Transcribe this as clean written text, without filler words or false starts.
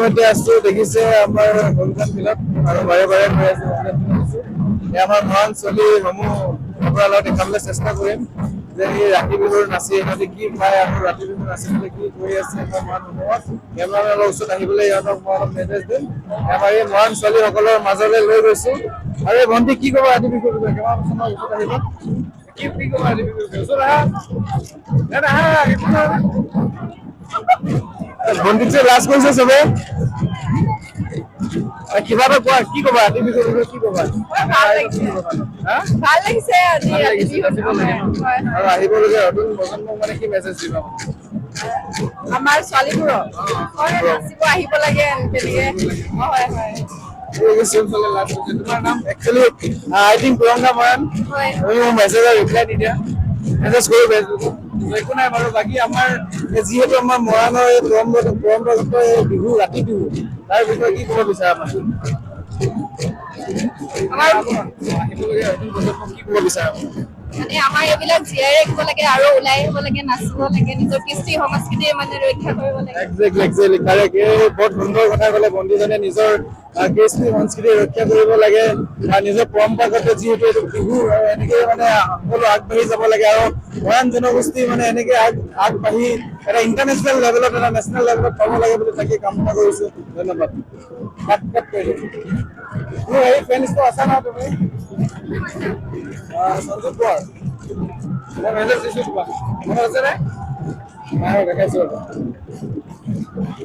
ইতিমধ্যে আছো, দেখিছে, আমাৰ সৰুজান বিলত আৰু বাৰে বাৰে গৈ আছো। আছো। এই আমাৰ মৰাণ ছোৱালীসমূহ আপোনাৰ লগত দেখাবলৈ চেষ্টা কৰিম যে এই ৰাতি বিহুৰ নাচি সিহঁতে কি পায় আৰু ৰাতি বিহু নাচি পেলাই কি কৰি আছে। আমাৰ মৰাণসমূহত কেমেৰামেনৰ ওচৰত আহিবলৈ ইহঁতক মই অলপ নিৰ্দেশ দিম। আমাৰ এই মৰাণ ছোৱালীসকলৰ মাজলৈ লৈ গৈছো। আৰু এই ভণ্টি, কি ক'ব ৰাতি বিহুৰ বিষয়ে? কেমেৰা ওচৰত আহিব। কি কি ক'বা ৰাতি বিহুৰ বিষয়ে? ওচৰত আহা। নাই, আহা, একো নহয়। ভণ্টিক যে লাজ কৰিছে চবে। কিবা এটা কোৱা, কি ক'বা ৰাতি বিহুৰ বিষয়ে, কি ক'বা? ভাল লাগিছে। হা? ভাল লাগিছে আজি। ভাল ৰাতি লাগিছে, বিহুত। নাচিব লাগে ন? হয়। আৰু আহিবলগীয়া নতুন প্ৰজন্মক মানে কি মেছেজ দিবা? আমাৰ ছোৱালীবোৰক, হয়, নাচিব আহিব লাগে তেনেকে, হয়। তোমাৰ নাম একচুৱেলি আই থিংক পুৰংগা মৰাণ। হয়। তুমি মোক মেছেজৰ ৰিপ্লাই নিদিয়া, মেছেজ কৰোঁ ফেচবুকত। একো নাই বাৰু। বাকী আমাৰ এই যিহেতু আমাৰ মৰাণৰ এই পৰম্পৰাগত এই বিহু, ৰাতি বিহু, তাৰ বিষয়ে কি ক'ব বিচাৰা? মানে আমাৰ আহিবলগীয়া নতুন প্ৰজন্মক কি ক'ব বিচাৰা? মানে আমাৰ এইবিলাক জীয়াই ৰাখিব লাগে আৰু ওলাই আহিব লাগে, নাচিব লাগে, নিজৰ কৃষ্টি সংস্কৃতি মানে ৰক্ষা কৰিব লাগে। Exactly, correct. এই বৰ সুন্দৰ কথা ক'লে ভণ্টিজনে। নিজৰ কৃষ্টি সংস্কৃতি ৰক্ষা কৰিব লাগে আৰু নিজৰ পৰম্পৰাগত যিহেতু এইটো বিহু আৰু এনেকে মানে সকলো আগবাঢ়ি যাব লাগে। আৰু মৰাণ জনগোষ্ঠী মানে এনেকে আগবাঢ়ি এটা ইণ্টাৰনেশ্যনেল লেভেলত, এটা নেশ্যনেল লেভেলত পাব লাগে বুলি তাকে কামনা কৰিছো। ধন্যবাদ। কাট কাট কৰি দিম। তুমি হেৰি ফ্ৰেণ্ড আছা ন তুমি? সঞ্জীৱ কোঁৱৰ, মই মেছেজ দিছো তোমাক, মনত আছে নে? নাই, দেখাইছো ৰ'বা।